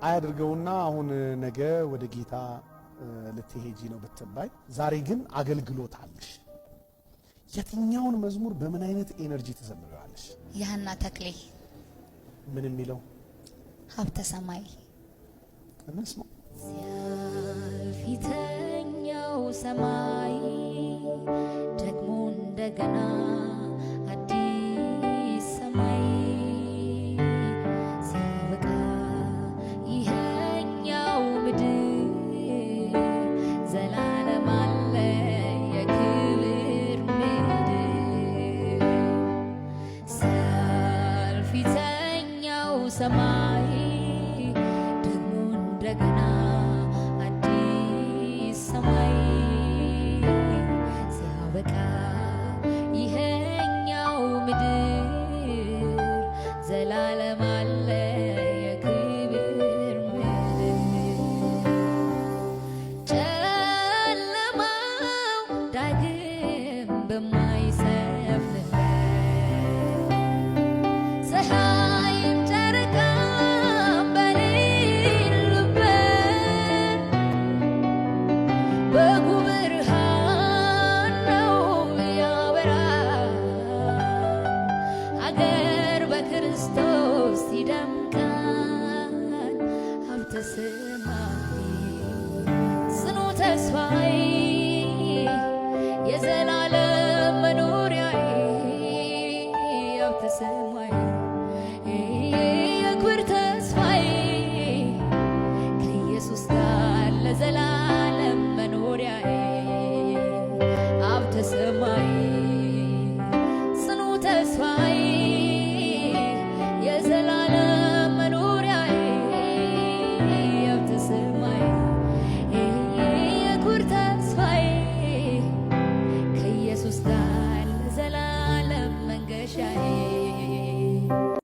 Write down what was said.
አያድርገውና አሁን ነገ ወደ ጌታ ልትሄጂ ነው ብትባይ፣ ዛሬ ግን አገልግሎት አለሽ። የትኛውን መዝሙር በምን አይነት energy ትዘምሪዋለሽ? የሀና ተክሌ። ምን የሚለው? ሀብተ ሰማይ። እንስማው። ሲያልፍ ሰማይ ደግሞ እንደገና አዲስ ሰማይ፣ ሲያበቃ ይኸኛው ምድር ዘላለም አለ የክብር ምድር። ሲያልፍ ሰማይ ደግሞ እንደገና አዲስ ሰማይ፣ ሲያበቃ ይኸኛው ምድር ዘላለም አለ የክብር ምድር። ጨለማው ዳግም በማይሰፍንበት፣ ፀሐይም ጨረቃም በሌሉበት፣ በጉ ብርሃን ነው ያበራ፣ ሀገር በክርስቶስ ይደምቃል። ሀብተ ሰማይ።